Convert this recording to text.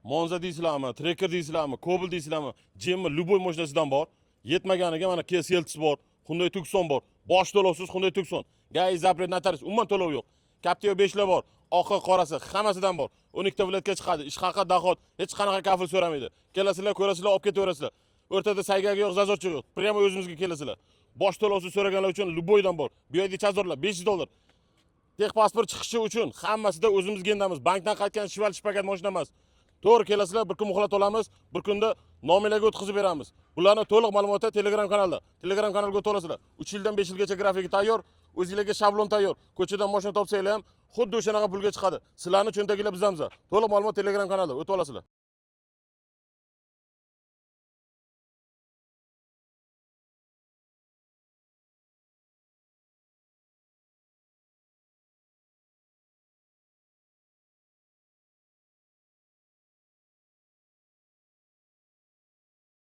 Monza deysizlarmi, Tracker deysizlarmi, Cobalt deysizlarmi, Jemma, любой mashinasidan bor. Yetmaganiga mana Kia Seltos bor, Hyundai Tucson bor. Bosh to'lovsiz Hyundai Tucson. ГАИ запрет, notarius, umuman to'lov yo'q. Captiva 5 lar bor, oqi, qorasi, hammasidan bor. 12 ta viloyatga chiqadi. Ish haqi, доход, hech qanaqa kafil so'ramaydi. Kelasizlar, ko'rasizlar, olib ketaverasizlar. O'rtada saygagi yo'q, зазор chi yo'q. Прямо o'zimizga kelasizlar. Bosh to'lovsiz so'raganlar uchun любой dan bor. BYD Chazorlar 500 dollar. Texpasport chiqishi uchun hammasida o'zimiz gendamiz. Bankdan qaytgan shval shpagat mashina emas. To'g'ri kelasizlar, bir kun muhlat olamiz, bir kunda nominglarga o'tkazib beramiz. Bularni to'liq ma'lumoti Telegram kanalda. Telegram kanalga o'tib olasizlar. 3 yildan 5 yilgacha grafiki tayyor, o'zingizlarga shablon tayyor. Ko'chadan mashina topsanglar ham xuddi o'shanaqa pulga chiqadi. Sizlarni cho'ntaginglar bizamiz. To'liq ma'lumot Telegram kanalda, o'tib olasizlar.